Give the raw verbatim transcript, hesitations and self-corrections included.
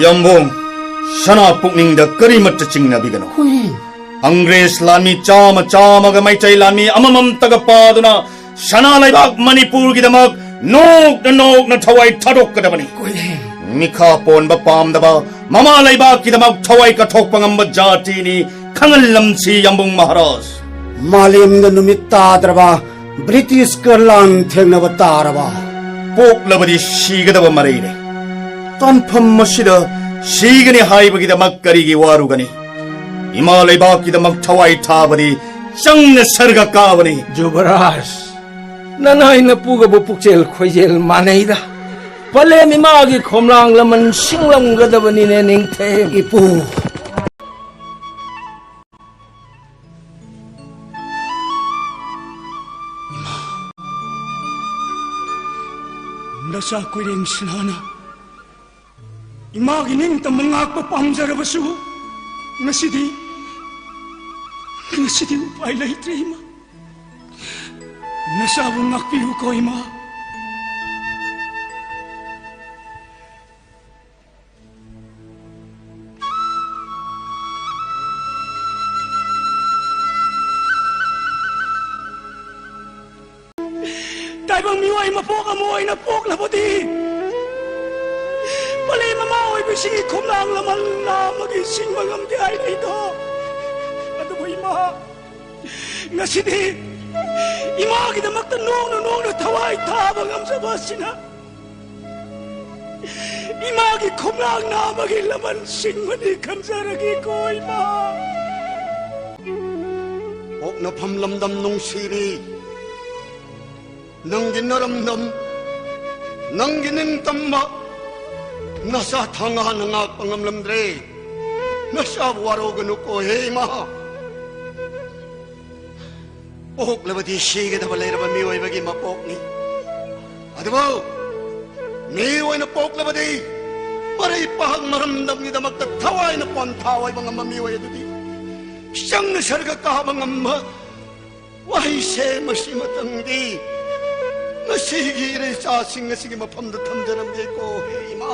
ꯌꯥꯝꯕꯨꯡ, ꯁꯅꯥ ꯄꯨꯛꯅꯤꯡꯗ ꯀꯔꯤꯃꯠꯇ ꯆꯤꯡꯅꯕꯤꯒꯅꯨ꯫ ꯍꯨꯏ꯫ ꯑꯪꯒ꯭ꯔꯦꯖ ꯂꯥꯟꯃꯤ ꯆꯥꯝꯃ ꯆꯥꯝꯃꯒ ꯃꯩꯇꯩ ꯂꯥꯟꯃꯤ ꯑꯃꯃꯝꯇꯒ ꯄꯥꯗꯨꯅ ꯁꯅꯥ ꯂꯩꯕꯥꯛ ꯃꯅꯤꯄꯨꯔꯒꯤꯗꯃꯛ ꯅꯣꯛꯅ ꯅꯣꯛꯅ ꯊꯋꯥꯏ ꯊꯥꯗꯣꯛꯀꯗꯕꯅꯤ꯫ ꯍꯨꯏ꯫ ꯃꯤꯈꯥ ꯄꯣꯟꯕ ꯄꯥꯝꯗꯕ, ꯃꯃꯥ ꯂꯩꯕꯥꯛꯀꯤꯗꯃꯛ ꯊꯋꯥꯏ ꯀꯠꯊꯣꯛꯄ ꯉꯝꯕ ꯖꯥꯇꯤꯅꯤ꯫ ꯈꯪꯍꯜꯂꯝꯁꯤ ꯌꯥꯝꯕꯨꯡ ꯃꯍꯥꯔꯥꯖ꯫ ꯃꯥꯂꯦꯝꯗ ꯅꯨꯃꯤꯠ ꯇꯥꯗ꯭ꯔꯕ, ꯕ꯭ꯔꯤꯇꯤꯁꯀ ꯂꯥꯟ ꯊꯦꯡꯅꯕ ꯇꯥꯔꯕ꯫ ꯄꯣꯛꯂꯕꯗꯤ ꯁꯤꯒꯗꯕ ꯃꯔꯩꯔꯦ꯫ ꯇꯥꯟꯐꯝ ꯑꯁꯤꯗ ꯁꯤꯒꯅꯤ ꯍꯥꯏꯕꯒꯤꯗꯃꯛ ꯀꯔꯤꯒꯤ ꯋꯥꯔꯨꯒꯅꯤ? ꯏꯃꯥ ꯂꯩꯕꯥꯛꯀꯤꯗꯃꯛ ꯊꯋꯥꯏ ꯊꯥꯕꯗꯤ ꯆꯪꯅ ꯁꯔꯒ ꯀꯥꯕꯅꯤ꯫ ꯖꯨꯕꯔꯥꯖ, ꯅꯅꯥꯏ ꯅꯄꯨꯒꯕꯨ ꯄꯨꯛꯆꯦꯜ ꯈꯣꯏꯖꯦꯜ ꯃꯥꯟꯅꯩꯗ꯫ ꯄꯂꯦꯝ ꯏꯃꯥꯒꯤ ꯈꯣꯝꯂꯥꯡ ꯂꯃꯟ ꯁꯤꯡꯂꯝꯒꯗꯕꯅꯤꯅꯦ ꯅꯤꯡꯊꯦꯝ꯫ ꯏꯄꯨ꯫ ꯏꯃꯥ, ꯅꯆꯥ ꯀꯣꯏꯔꯦꯡ ꯁꯤꯅꯥꯅ ꯏꯃꯥꯒꯤ ꯅꯤꯡꯇꯝꯕ ꯉꯥꯛꯄ ꯄꯥꯝꯖꯔꯕꯁꯨ, ꯉꯁꯤꯗꯤ, ꯉꯁꯤꯗꯤ ꯎꯄꯥꯏ ꯂꯩꯇ꯭ꯔꯦ ꯏꯃꯥ꯫ ꯅꯆꯥꯕꯨ ꯉꯥꯛꯄꯤꯌꯨꯀꯣ ꯏꯃꯥ꯫ ꯇꯥꯏꯕꯪ ꯃꯤꯑꯣꯏ ꯃꯄꯣꯛ ꯑꯃ ꯑꯣꯏꯅ ꯄꯣꯛꯂꯕꯗꯤ, ꯄꯂꯦꯝ ꯃꯃꯥ ꯑꯣꯏꯕꯁꯤꯒꯤ ꯈꯣꯝꯂꯥꯡ ꯂꯃꯟ ꯅꯥꯝꯃꯒꯤ ꯁꯤꯡꯕ ꯉꯝꯗꯦ ꯍꯥꯏꯅꯩꯗꯣ꯫ ꯑꯗꯨꯕꯨ ꯏꯃꯥ, ꯉꯁꯤꯗꯤ ꯏꯃꯥꯒꯤꯗꯃꯛꯇ ꯅꯣꯡꯅ ꯅꯣꯡꯅ ꯊꯋꯥꯏ ꯊꯥꯕ ꯉꯝꯖꯕ ꯑꯁꯤꯅ ꯏꯃꯥꯒꯤ ꯈꯣꯝꯂꯥꯡ ꯅꯥꯝꯃꯒꯤ ꯂꯃꯟ ꯁꯤꯡꯕꯅꯤ ꯈꯟꯖꯔꯒꯦꯀꯣ ꯏꯃꯥ꯫ ꯄꯣꯛꯅꯐꯝ ꯂꯝꯗꯝ ꯅꯨꯡꯁꯤꯔꯤ, ꯅꯪꯒꯤ ꯅꯔꯝꯗꯝ, ꯅꯪꯒꯤ ꯅꯤꯡꯇꯝꯕ, ꯅꯆꯥ ꯊꯥꯉꯥꯅ ꯉꯥꯛꯄ ꯉꯝꯂꯝꯗ꯭ꯔꯦ꯫ ꯅꯆꯥꯕꯨ ꯋꯥꯔꯧꯒꯅꯨꯀꯣ ꯍꯦ ꯏꯃꯥ꯫ ꯄꯣꯛꯂꯕꯗꯤ ꯁꯤꯒꯗꯕ ꯂꯩꯔꯕ ꯃꯤꯑꯣꯏꯕꯒꯤ ꯃꯄꯣꯛꯅꯤ꯫ ꯑꯗꯨꯕꯨ ꯃꯤ ꯑꯣꯏꯅ ꯄꯣꯛꯂꯕꯗꯤ ꯃꯔꯩ ꯄꯥꯛ ꯃꯔꯝꯗꯝꯒꯤꯗꯃꯛꯇ ꯊꯋꯥꯏꯅ ꯄꯣꯟꯊꯥ ꯑꯣꯏꯕ ꯉꯝꯕ ꯃꯤꯑꯣꯏ ꯑꯗꯨꯗꯤ ꯆꯪꯅ ꯁꯔꯒ ꯀꯥꯕ ꯉꯝꯕ ꯋꯥꯍꯩꯁꯦ ꯃꯁꯤꯃꯇꯪꯗꯤ ꯉꯁꯤꯒꯤ ꯏꯔꯩꯆꯥꯁꯤꯡ ꯑꯁꯤꯒꯤ ꯃꯐꯝꯗ ꯊꯝꯖꯔꯝꯒꯦꯀꯣ ꯍꯦ ꯏꯃꯥ꯫